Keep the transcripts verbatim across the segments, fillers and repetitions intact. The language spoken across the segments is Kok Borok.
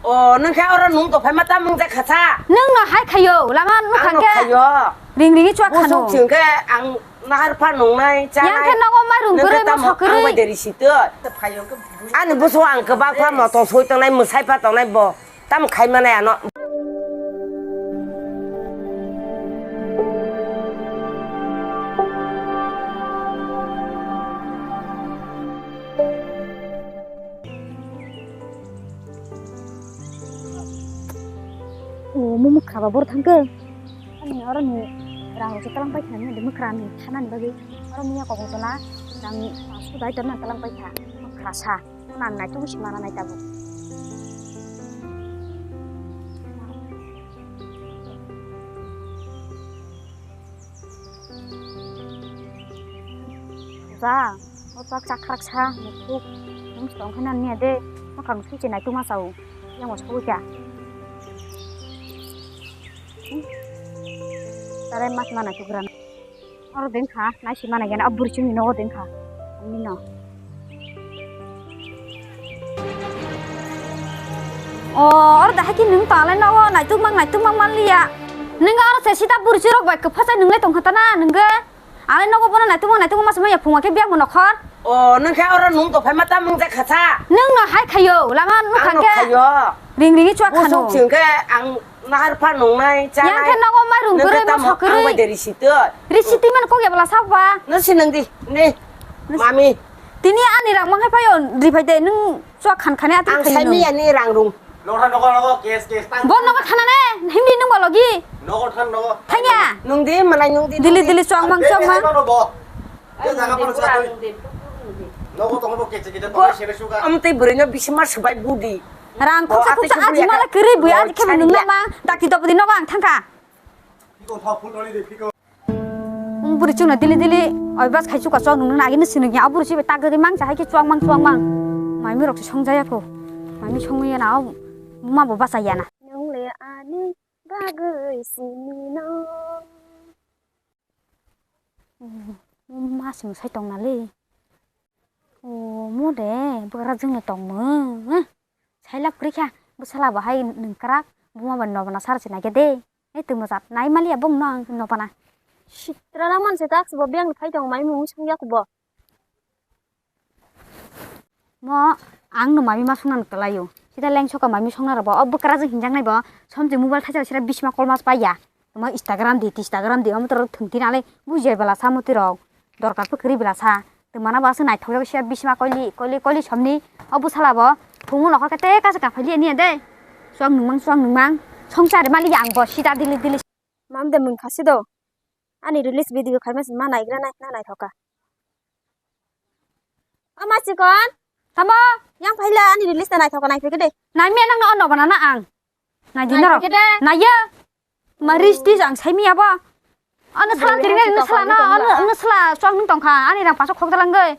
O, nung khe oro nung to phaima ta mung ja kha sa? Nung no hai khayo, lama nung Ang khan no khe. Khayo. Ring ring chwa Busuk khano. Sing khe ang nahar pha nung nai, cha Yang nai. Khe nogo mai rung Nung khe kwrwi, tamo mosok kwrwi. Ang bai deri si to. Ani busuk ang kwbang pha motong soi tong nai, mwsai pha tong nai bo. Tam khai manai ano. O, mo mwkha ba bor thang khe. Ani oro ni rang rok se talang pai thani de mwkha ni thanani bagwi. Oro miya kok tola rang pasu dai tona talang pai tha. Mwkha sa. Nang nai tu si mana nai tabu. Ba, o chak chak kharak sa, mukhuk, nung tong khe nang niya de, ma kang sui se nai tu ma sao, yang o sui kya. Tare mas mana tu gran. Oro deng kha, nai si mana gena, abur chini no deng kha. Ani no. O, oro dahai ki nung talai no, nai tu mang, nai tu mang man liya. Nung oro se sita bur chirok bai kwpha sai nung le tong kha ta na, nung ge. Ale nogo bono naitukma naitukma masa maya phunga khe biyang bo nokhor. O, nung khe oro nung to phaima ta mung ja kha sa? Nung no hai khayo, lama nung Ang khan no khe. Khayo. Ring ring chwa khano. Busuk sing khe ang nahar pha nung nai, cha Yang nai. Khe nogo mai rung Nung kwrwi khe tamo mosok kwrwi. Ang bai de risi to. Risi twi man kok ya bala sa ba? Nung si nung di, ni. Nung si- Mami. Tini ani rang mang hai phayo, ri phai de nung. Chwak khan khani atwi Ang khaini sai nung. Miya ni rang rung. Nogo than nogo nogo case case tang. Bo nogo thana ne, himdi nung balogi. Nogo than nogo. Thangya. Nung di manai nung di. Dili dili chwak mang chwak mang. Bo. Ye jaga pano sa. Nogo tongo bo kece kece tongo sere suga. Amtei bwrwi no bisima subai budi. Rang khoksa khoksa aji mala kwrwi bui aji khema nung nama. Dakti topodi nogo ang thangkha. Piko thok phul toli de piko. Bwrwi chwngno dili dili oi bas khai chuka chok nung nang agini sinung ya bwrwi chwngno tagwi mang cha hai khe chuak mang chuak mang. Maimi rok se song jaya kho. Maimi songwi ya na o buma bo basa ya na. Nung le ani bagwi simi no. Ma simi sai tong na le. O mo de bwkra jwngno tongmung. Sailak kwrwi kha bwsala bo hai nwng kwrak buma bai nobana sar se naikhe de. Ei twmajak nai maliya bongno ang nobana. Sitra na manse tak se bo biyang phai tongo mai mung song yak bo. Mo ang no mami ma songna kwlaio. Sita leng soka mami songna rabo o bwkra jwng hinjak nai bo. Somje mobile thaisa sira bisma kol mas paiya. Mo Instagram di, Instagram di, omo toro thwngti nalai bujai bala sa moti rok. Dorkar pho kwrwi bela sa. Twmana bo aswk naithok jak sia bisma koili koili koili somni. O bwsala bo thwngmung nokhor khe tei kaisa kaphai liya niya de. Chuak nungmang chuak nungmang. Songchar mali ang bo sida dili dili. Mam de mung khasi do. Ani release video khaima se ma naigra nai na naithok kha. O ma chikon. Tamo? Yang phaila ani release ta naithok kha naithok khe de. Naimya nang no ono bana na ang. Naidi norok. Naithok khe de. Naiya. Ma ris tis ang sai miya bo. Ano sala tirinai no sala no, ano sala chuak nung tongkha, ani rang paso khok dalangoi.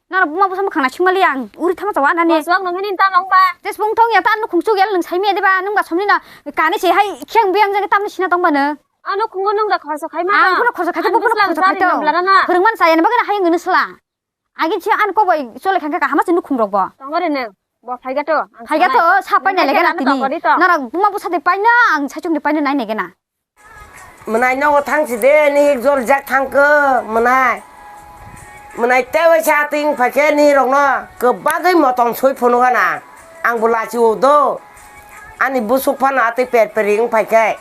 Nang buma busa mukhang na singmali ang, uri thama chawa nani. Chuak nung hini ta long ba. Tes bung thong ya ta nukhung chuk ya nung sai miya de ba, nung ba somni na kani se hai khiang biyang jang tamni sina tong ba no. Ano khungo nung da khorso khai ma. Ang phuno khorso khai to, bo phuno khorso khai to. Phwrwng man saya ni bagwi na hai nung sala. Agin si an kok bai chole khangkha kaham se nukhung rok bo. Tongore nang. Bo phaiga to. Phaiga to, sa paina lega na tini. Norok buma busa de paina, ang saichung de paina nai nege na. Mwnai nogo thang si de, ni jol jak thang ko, mwnai. Mwnai te wai sa ting phaikhe ni rok no, kwbagwi motom soi phunu gana. Ang bo lachi o do. Ani busuk phano atwi per per wng phaikhe.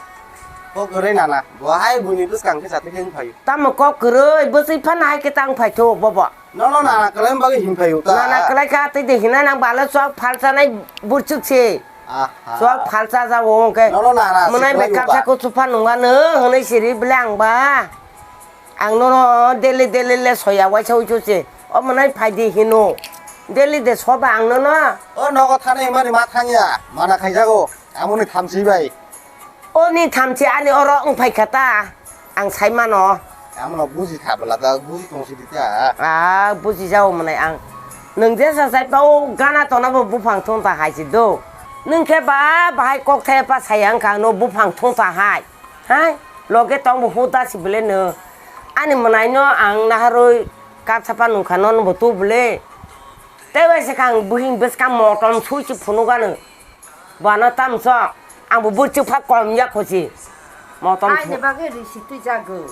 Kok kwrwi nana, bo hai buini bwskang khe satwi khe wng phaio. Tamo kok kwrwi, bwswi phano hai khe tang phaitho bobo. Nono nana kwlaima bagwi him phaio ta? Nana kwlai kha tei de hina nang balo chwk phalsa nai burchuk se. Aha. Chwk phalsa ja o hwnkhe. Nono nana mwnai bai kapsa kuchuk pha nungano hwnwi siri bwle ang ba. Ang nono daily daily le soya waisa uisu se. O mwnai phai di hino. Daily de soba ang nono. O nogo thana himani ma thangya. Mana khaijago. Amoni thamchi bai. Oni thamchi ani oro wng phai kha ta. Ang sai mano. Amno buji kha bwla ta, buji tong si di ta. Ah, buji jao mwnai ang. Nwng jesa sai pa o gana tona bo buphang thung ta hai si do. Nwng khe ba bahai kok thai pa sai ang kha no buphang thung ta hai. Hai, loge tong bo hu ta si bele no. Ani mwnai no ang naharoi kap sapa nung kha no bo tu bele. Tei bai se kha ang buhing bwskang motom sui si phunu gano. Bono tam so, ang bo burchuk pha kom ya khosi. Motom Ai ni bagwi risi twi jago.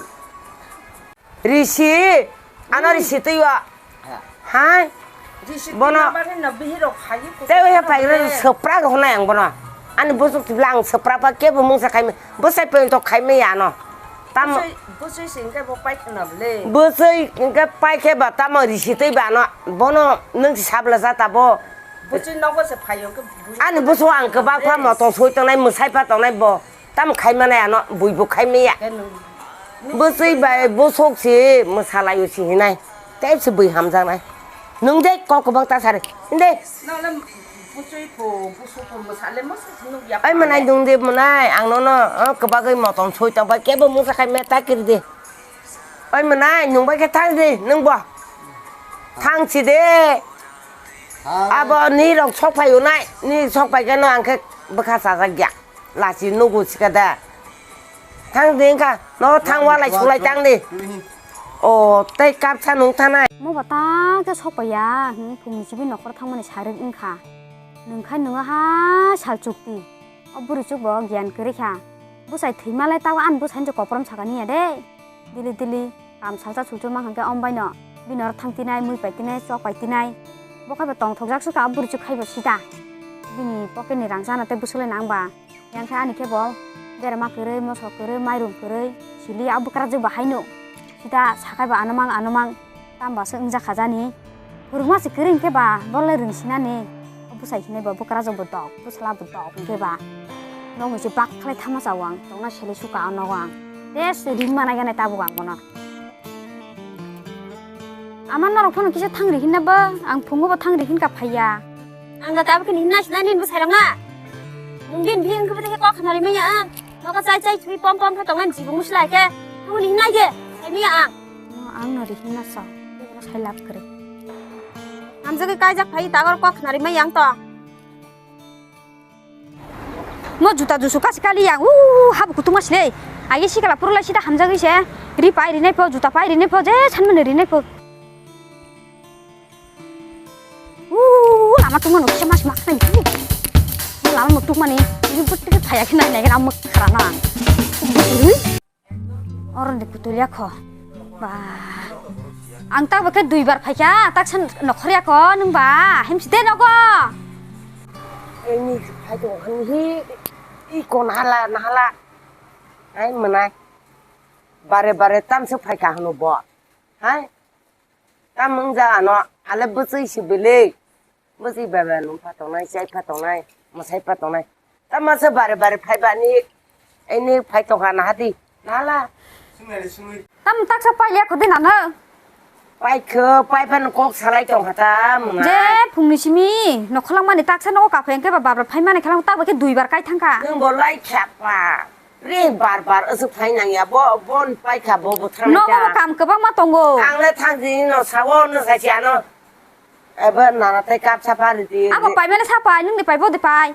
Risi, ano risi twi wa. Hai. Risi Bono- twi bagwi no bihiro khayi. Te we pai re sopra ro na yang bono. Ani busuk tibla ang sopra pa ke bo mungsa khai me. Bo sai pe to khai me ya no. Tam Busui, busui singke bo pai khna le. Busui hingke pai khe ba tamo risi twi ba no. Bono nung si sabla jata bo. Busui nogo se phayo ke. Ani busuk ang kebak pha mo tong soi tongnai, mwsai pha tongnai bo. Tam khai manai ano, buibo khai maya. Busui bai busuk si mwsalaio si hinai. Tei si bui hamjaknai. Nung de kok kwbang ta sari. Inde. Nang le busui pho, busuk pho mwsale mwsa si nuk ya. Ai manai nung de manai, ang nono, oh, kwbagwi motom soi tong bai, kebo mwsa khai me ta kiri de. Oi mwnai, nung bai khe thang di, nung bo. Thang si de. Abo ni rok sok phai unai, ni sok phai khe no ang khe bwkha chajak ya. Lachi nugo sika da. Thang di wngkha, no thang walai sulai tang di. O, tei kapsa nung thanai. Mo ba ta khe sok phai ya, hmm, phung ni simi nokhor thang mani sarik wngkha. Nung khai nung ha sal chukti. O bwrwi chuk bo gyan kwrwi kha. Bwsai thwi malai tao ani bwsai ni koprom saka ni ya de. Dili dili kam salsa sulchuk mang hwnkhe om bai no bini oro thang tinai, mui pai tinai, chok pai tinai. Bo khai bo tongthok jak sukha, bwrwi chuk khai bo sida. Bini pocket ni rang chana tei bwswk lai nang ba. Yang khe ani khe bo berma kwrwi, moso kwrwi, mairum kwrwi, sili a bwkrajwk bo haino. Sida sakhai bo ano mang, ano mang, tamo ba se wngjakha jani. Phwrwngma se kwrwi hwnkhe ba, bo le rwngsinani. O bwsai hinui bo bwkrajwk bo dok, bwsla bo dok hwnkhe ba. Nokni se bak khlai thama chao ang, tongna sele suka o nogo ang. Tei se ring manai gana tabuk ang bono. Ama norok phano kisa thang ri hinna ba, ang phungo bo thang ri hinkha phaiya. Ang da tabuk ni hinna sinani bo sairang na. Mungkin bi ang kebete kok khnari maya ang. Nogo chai chai thui pom pom khe tongan jibo musla khe. Thangni hinna ge, sai maya ang. No, ang no ri hinna sa. Bebeno sai lab kwrwi. Hamjagwi kaijak phai tagor kok khnari maya ang to. Mo juta jusu kasi kali yang, uh, hab kutung mas le. Aye sikala purulai sida hamjagwi se. Ri pai rinai pho, juta pai rinai pho, je sanmani rinai pho. Uh, lama tungma no kisa mas mak nai. Lama mo tungmani, ini butti ke thaya khe nai nai, lama khara na. Oro ni kutulia kho. Ba. Ang tak bakhe dui bar phaikha, tak san nokhorya kho, nung ba. Hemsite nogo. Ini phai tong han hi. I kon hala, nahala. Ai manai. Bare bare tam se phaikha hano bo. Hai. Tam wngja ano. Ale bwchwi si bele. Bwswi baba nung pha tongnai, chai pha tongnai, mwsai pha tongnai. Tamo se bare bare phai bani, ini phai tongkha naha di, nala. Tam taksa pailiya khudi nana. Pai kho, pai phano kok salai tongkha ta mwnga. Je phungni simi, nokholong mani taksa nogo kaphai hwnkhe ba babra phai mani khalang tak bai khe dui bar kai thangkha. Nung bo lai kha pa. Re bar bar aswk phai nang ya, bo, bon pai kha, bo, bo thang Nogo kha. Bo kam kwbangma tongo. Ang le thang di no sawo no sa si ano. Abo nana tei kap sapa ridi. Abo pai mani sa pai, nung ni pai bo de pai.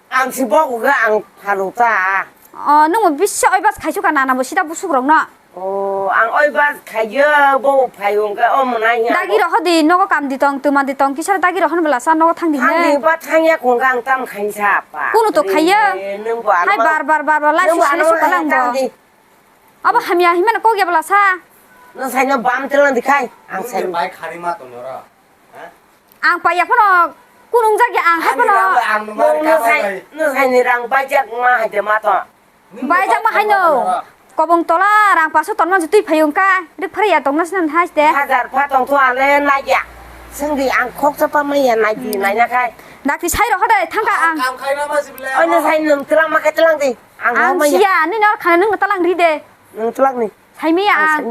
Ang si bo ga ang phalu ta. O, nung bisa oi bas khai suka nana bo sida busuk rok no. O, ang oi bas khai yo bo phai ung ka o mwnai ya. Dagi ro hodi nogo kam di tong, tuma di tong, kisar dagi ro hon bela sa nogo thang di ne. Thang di ba thang ya kung ang tam khai sa pa. Kunu to khai ya. Nung bo ano. Hai bar bar bar bar lai si sile suka lang bo. Abo hamya himano kok ya bela sa. Nung saino bam telang dikhai. Ang saino bai khari ma tong ro. Ha? Ang paiya phano kunung jagya ang hai phano. Ang nung nung sai nung saini rang baijak ma hai de ma to. Baijak ma haino. Kobong tola rang paso ton ma jutui phayung ka. Rik phari ya tong na sinan hai de. Hajar pha tong to ale na ya. Sengdi ang khok chapa ma ya nai di nai na khai. Dakti sai ro hode thangka ang. Ang khai na ma sible. Oi nung sai nung telang ma khai telang di. Ang siya, nini or khana nung talang ri de. Nung talang ni. Sai miya ang.